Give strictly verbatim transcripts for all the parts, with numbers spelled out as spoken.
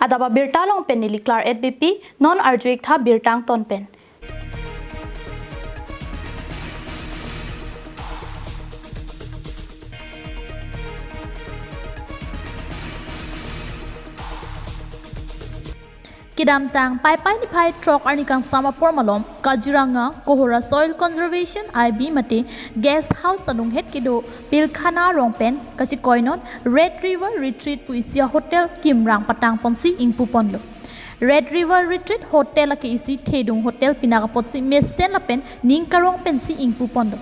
Adap abirta along pen neli Claret Beypi, non arju-ik tha birta angton pen. Kedamtang Paipai niphai throk arni kangsam apor malom Kaziranga Kohora Soil Conservation I B mate guest house along het kedo pilkhana arong pen kachekoi non Red River Retreat pu isi a-hotel kimrang patang ponsi ingpu ponlo. Red River Retreat Hotel ake isi thedung hotel pinak apotsi mesen lapen ning karong pensi ingpu ponlo.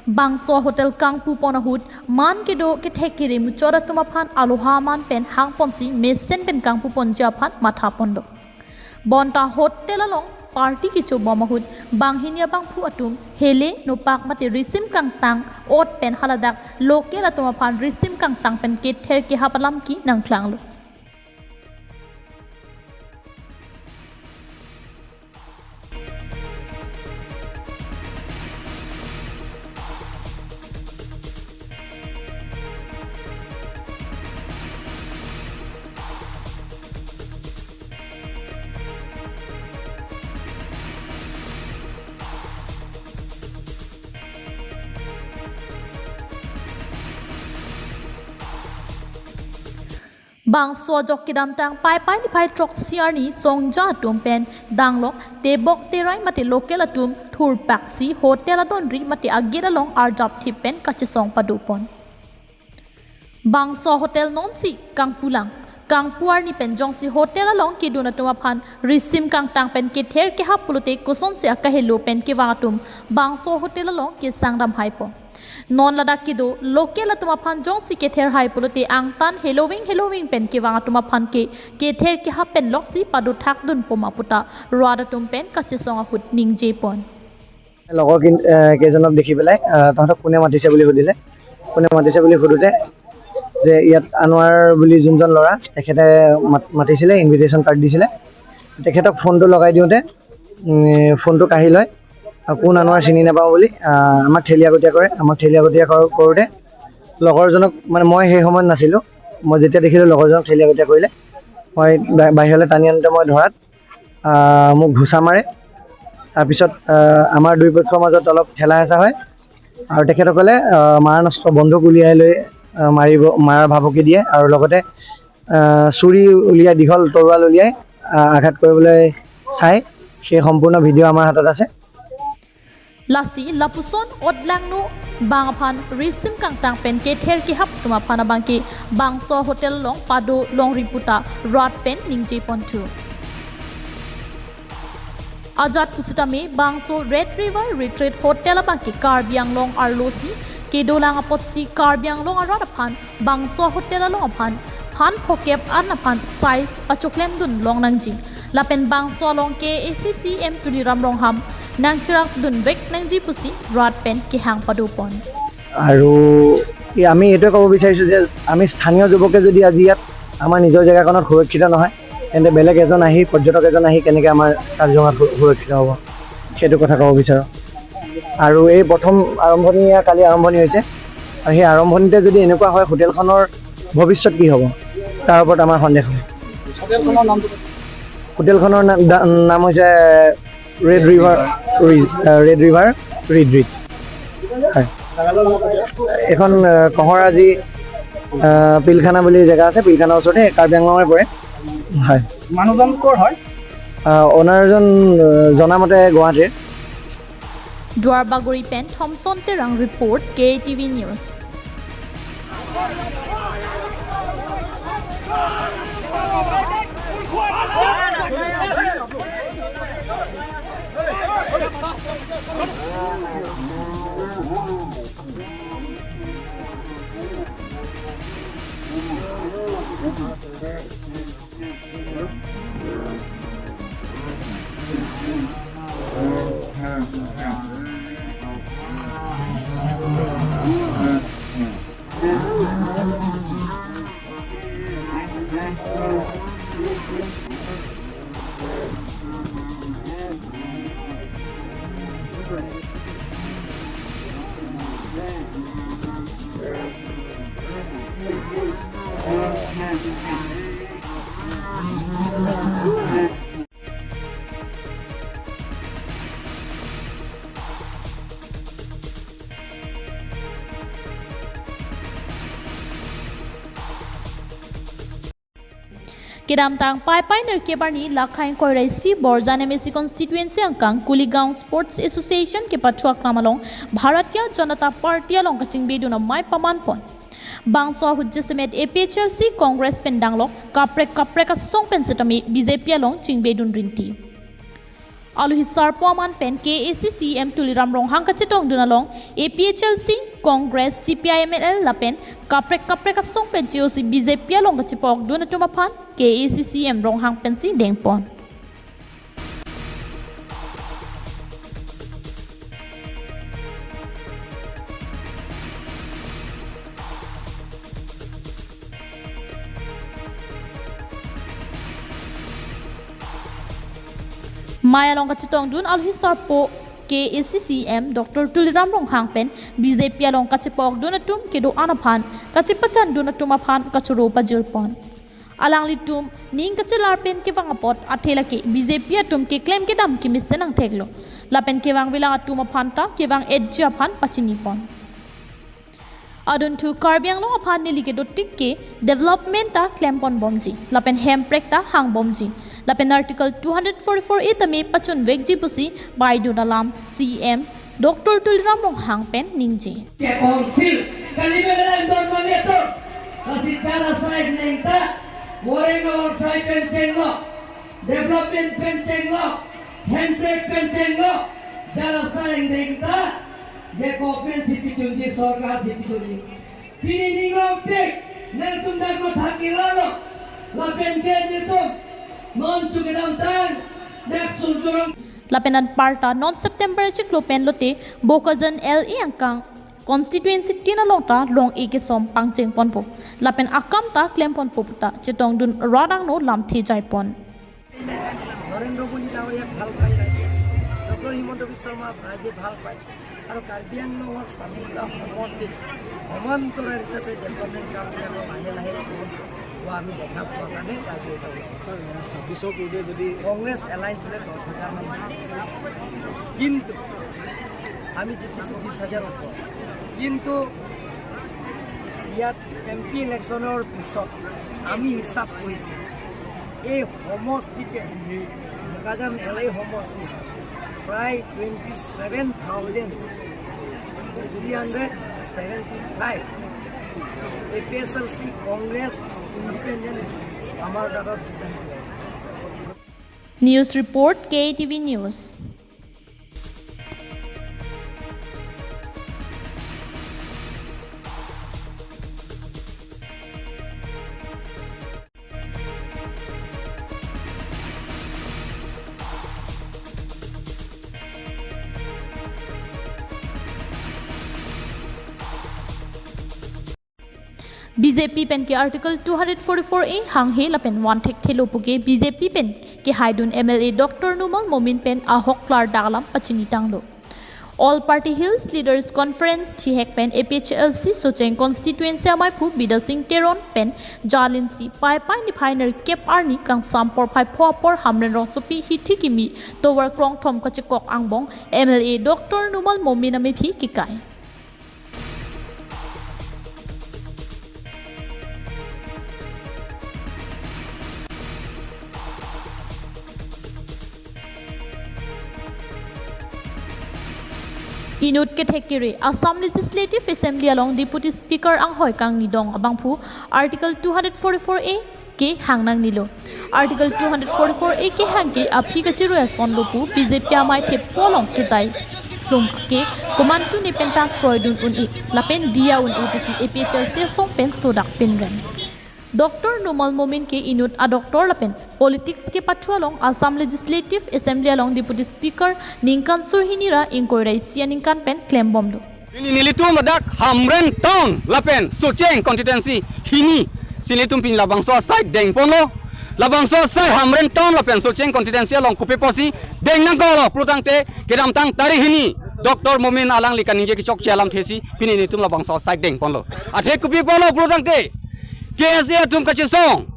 Bangso hotel kangpu pon ahut man kedo kethek kere muchot atum aphan aloha man pen hang ponsi mesen pen kangpu ponji aphan matha ponlo. Bonta hotel along party kecho bom ahut banghini abangphu atum hele nopak mate risim kangtang ot pen haladak local atum aphan risim kangtang pen kether kehap alam kenangklanglo. Bangso ajok kedamtang Paipai niphai throksi arni songja atum pen danglok tebok terai mate local atum thurpaksi hotel adonri mate agate along arjapthip pen kachesong pado pon. Bangso hotel nonsi kangpulang. Kangpu arni pen jongsi hotel along kedun atum aphan risim kangtang pen kether kehap pulote kosonsi akahelo pen kevang atum bangso hotel along kesangdam hai pon. Non ladak kedo local atum aphan jongsi kether hai pulote angtan heloving heloving pen kevang atum aphan ke kether kehap pen loksi padothak dun poma puta rat atum pen kachesong ahut ningje pon. লগৰ কিন- এ, কেইজনক দেখি পেলাই, আ, তহঁতক কোনে মাতিছে বুলি সুধিলে। কোনে মাতিছে বুলি সোধোতে যে ইয়াত আনোৱাৰ বুলি যোনজন ল'ৰা, তেখেতে মাত- মাতিছিলে, ইনভিটেশ্যন কাৰ্ড দিছিলে। তেখেতক ফোনটো লগাই দিওঁতে, উম, ফোনটো কাঢ়ি লয়। আৰু কোন আনোৱাৰ চিনি নাপাওঁ বুলি, আ, আমাক ঠেলিয়াকটীয়া কৰে। আমাক ঠেলিয়াকটীয়া কৰ- কৰোঁতে লগৰজনক, মানে, মই সেই সময়ত নাছিলোঁ। মই যেতিয়া দেখিলোঁ লগৰজনক ঠেলিয়াকটীয়া কৰিলে, মই বা- বাহিৰলৈ টানি আনোঁতে মই ধৰাত আহ, মোক ঘুচা মাৰে। তাৰপিছত, আহ, আমাৰ দুই পক্ষৰ মাজত অলপ ঠেলা হেঁচা হয় আৰু তেখেতসকলে, আহ, মাৰণাস্ত্ৰ বন্দুক উলিয়াই লৈ, আহ, মাৰিব, মাৰাৰ ভাবুকি দিয়ে আৰু লগতে, আহ, চুৰি উলিয়াই, দীঘল তৰোৱাল উলিয়াই, আহ, আঘাত কৰিবলৈ চায়। সেই সম্পূৰ্ণ ভিডিঅ' আমাৰ হাতত আছে। Lasi lapuson otlangno bang aphan risim kangtang pen kether kehap atum aphan abangke bangso hotel along pado longri puta rat pen ningje ponthu. Ajat pusitame bangso Red River Retreat Hotel abangke Karbi Anglong arlosi kedolang apotsi Karbi Anglong arat aphan bangso hotel along aphan phan phokep an aphan sai pachoklem dun long nangji. Lapen bangso along K A A C C M Tuliram Rongham nangcherap dun vek nangji pusi rat pen kehang pado pon. আৰু এই আমি এইটোৱে ক'ব বিচাৰিছোঁ যে আমি স্থানীয় যুৱকে যদি আজি ইয়াত আমাৰ নিজৰ জেগাকণত সুৰক্ষিত নহয়, তেন্তে বেলেগ এজন আহি, পৰ্যটক এজন আহি কেনেকৈ আমাৰ কাজিৰঙাত সু- সুৰক্ষিত হ'ব, সেইটো কথা ক'ব বিচাৰোঁ। আৰু এই প্ৰথম আৰম্ভণি, এয়া কালি আৰম্ভণি হৈছে। আৰু সেই আৰম্ভণিতে যদি এনেকুৱা হয়, হোটেলখনৰ ভৱিষ্যত কি হ'ব, তাৰ ওপৰত আমাৰ সন্দেহ হয়। হোটেলখনৰ নামটো? হোটেলখনৰ না- দা- নাম হৈছে ৰেড ৰিভাৰ ৰি- আহ, ৰেড ৰিভাৰ ৰিট্ৰিট। হয়। এখন, আহ, কহৰাজি, আহ, পিলখানা বুলি জেগা আছে, পিলখানাৰ ওচৰতে, কাৰ্বি আংলঙে পৰে। হয়। মানুহজন ক'ৰ হয়? আহ, অ'নাৰজন, আহ, জনামতে গুৱাহাটীৰ। Duarbagori pen Thomson Terang report, K T V News. Kedamtang Paipai nerkep arni Lakhaing Koiraisi Borjan M A C constituency angkang Kuligaon Sports Association kepathu aklam along Bharatiya Janata Party along kachingbedun amei pamanpon. Bangso ahut jasemet A P H L C, Congress pen danglok kaprek kaprek asong pen setame B J P along chingbedun rinti. Alohi sarpo aman pen K A A C C E M Tuliram Ronghang kachetongdun along A P H L C, Congress, C P I M L lapen kaprek kaprek asong pen G O C B J P along kachepa-okdun atum aphan K A A C C E M Ronghang pensi dengpon. Mei along kachetongdun alohi sarpo K A A C C E M Doctor Tuliram Ronghang pen B J P along kachepa-okdun atum kedo-an aphan kachepachandun atum aphan kachoro pajirpon. Alanglitum ning kachelar pen kevang apot athe lake B J P atum keklem kedam kemesen angthek lo. Lapen kevang velang atum aphan ta kevang-etji aphan pachinipon. Adunthu Karbi Anglong aphan neli kedotik ke development ta klemponbomji lapen hemprek ta hangbomji lapen Article two hundred forty-four A tame pachunvekji pusi paidun alam C E M Doctor Tuliram Ronghang pen ningje. Ke Council, kali megalan don mangyator, kasi cara saya nengta, wareng awang saya penceng lo, development penceng lo, hemprek penceng lo, cara saya nengta, je government si pidunji, sorkar si pidunji. Pini ning rongpik, nangtum dak matha kelalo, lapen ke nelitum, non chu kedamtang, dak surjurong. Lapen anparta non September chiklo pen lote Bokajan L A angkang constituency tin along ta long-e kesom pangchengponpo. Lapen akam ta klemponpo puta chetongdun rat angno lamthe jaipon. Narendra মোদী ডাঙৰীয়াক ভাল পায় ৰাইজে, ডক্টৰ হিমন্ত বিশ্ব শৰ্মা ৰাইজে ভাল পায় আৰু কাৰ্বি আংলঙৰ ছাব্বিছটা সমষ্টিত সমান্তৰাল হিচাপে ডেভেলপমেণ্ট কামবিলাকৰ লাহে লাহে হোৱা আমি দেখা পোৱা কাৰণে ৰাইজে এইটো ছাব্বিছৰ পূৰ্বে যদি কংগ্ৰেছ এলায়েন্স হ'লে দহ হাজাৰমান, কিন্তু আমি জিকিছোঁ বিছ হাজাৰৰ ওপৰত। কিন্তু ইয়াত এম পি ইলেকশ্যনৰ পিছত আমি হিচাপ কৰিছোঁ, এই সমষ্টিতে বোকাজান এল এ সমষ্টিত প্ৰায় twenty seven thousand three hundred seventy five A P H L C, Congress, independent আমাৰ দলত যোগদান কৰে। News report, K A T V News. B J P pen ke Article two hundred forty-four A hanghe lapen van thekthelo puke B J P pen kehaidun M L A Doctor Numal Momin pen ahok klardak alam pachinitanglo. All Party Hills Leaders Conference thihek pen A P H L C Socheng Constituency amaiphu Bidya Sing Teron pen jalinsi Paipai niphai nerkep arni kangsam porphai pho apor Hamren rongsopi hithi kimi tovar krongthom kachekok angbong M L A Doctor Numal Momin amephi kekai. Inut kethek kere Assam Legislative Assembly along Deputy Speaker anghoi kangnidong abangphu Article two hundred forty-four A kehang nangnelo. Article two hundred forty-four A kehang ke aphi kachirui asonlo pu B J P amei thepo along kejai lum ke komantu ne penta kroidun un-e lapen diya un-e pusi A P H L C asong pen sodak pinrem. Doctor Numal Momin ke inut a doctor lapen politics kepathu along Assam Legislative Assembly along Deputy Speaker ningkan sur hini ra ingkoi ra isi aningkan pen klembomlo. Pini nelitum ladak Hamren Town lapen Socheng Constituency hini si nelitum pini labangso asai dengponlo. Labangso asai Hamren Town lapen Socheng Constituency along kopi apotsi deng nangkoklo pulotangte kedamtang tarik hini Doctor Momin alangli kaningje kechokche alamthe si pini nelitum labangso asai dengponlo. Athe kopi apotlo pulotangte K S A atum kachesong,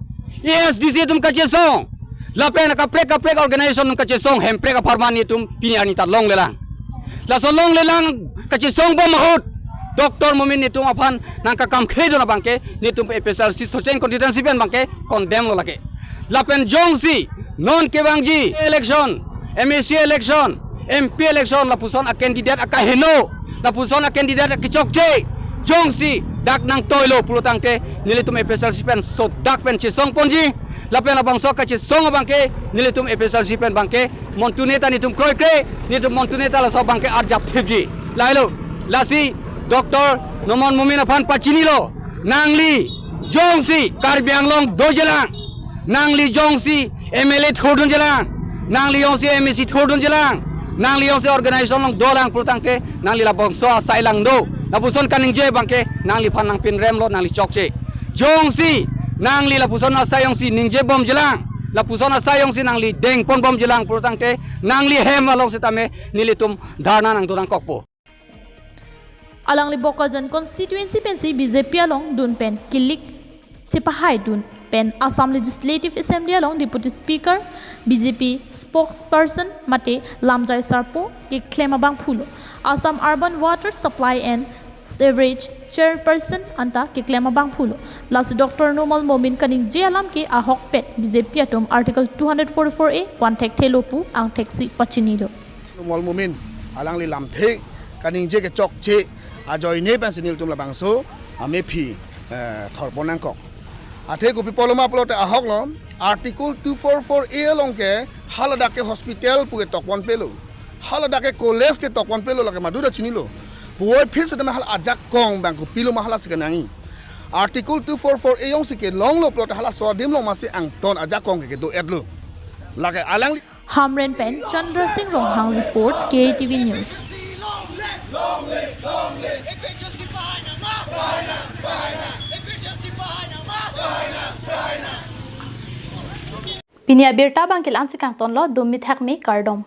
A S D C atum kachesong, lapen kaprek kaprek organization atum kachesong, hemprek apharman nelitum pini arni ta longlelang. Laso longlelang kachesongbom ahut Doctor Momin nelitum aphan nangkakamkhedun abangke nelitum A P H L C Socheng Constituency pen abangke condemn lo lake. Lapen jongsi non kevangji election, M A C election, M P election, lapuson a-candidate akaheno, lapuson a-candidate akechokche, jongsi dak nangtoilo pulo tangte, nelitum A P H L C pen sodak pen chesongponji. Lapen labangso kachesong abangke, nelitum A P H L C pen abangke, montune ta netum kroikre, netum montune ta laso abangke arjap thipji. Lahelo, lasi Doctor Numal Momin aphan pachinilo, nangli jongsi Karbi Anglong dojilang, nangli jongsi M L A thurdunjilang, nangli jongsi M A C thurdunjilang, nangli jongsi organization along dolang pulo tangte, nangli labangso asai lang do. Lapuson kaningje abangke nangliphan nangpinremlo, nangli chokche. Jongsi nangli lapuson asai jongsi ningjebomjilang, lapuson asai jongsi nangli dengponbomjilang pulo tangte, nangli hem along sitame nelitum dharna nangdonangkokpo. Alangli Bokajan constituency pensi B J P along dun pen kilik chepahaidun pen Assam Legislative Assembly along Deputy Speaker, B J P spokesperson mate lamjai sarpo keklem abang pulo. Assam Urban Water Supply and Sewerage Chairperson anta keklem abang pulo. Lasi Doctor Numal Momin kaningje alam ke ahokpet B J P atum Article two hundred forty-four A van thekthelo pu angthek si pachinilo. Numal Momin alangli lamthe kaningje kechokche ajoine pensi nelitum labangso amephi, eh, thorpon nangkok. Athe kopi apotlo ma pulote ahoklo, Article two four four A along ke haladak ke hospital pu ketokponpelo, haladak ke college ketokponpelo, lake madu ta chinilo. Puvoiphit setame hala ajakong abang kopilo ma halasi kenangji. Article two four four A jongsi kelonglo pulote halaso adim along masi angton ajakong ke kedo-etlo. Lake alangli Hamren pen Chandra Singh Ronghang report, K A T V News. Pini abirta abangke la-ansi kangtonlo, dumi thakmi, kardom.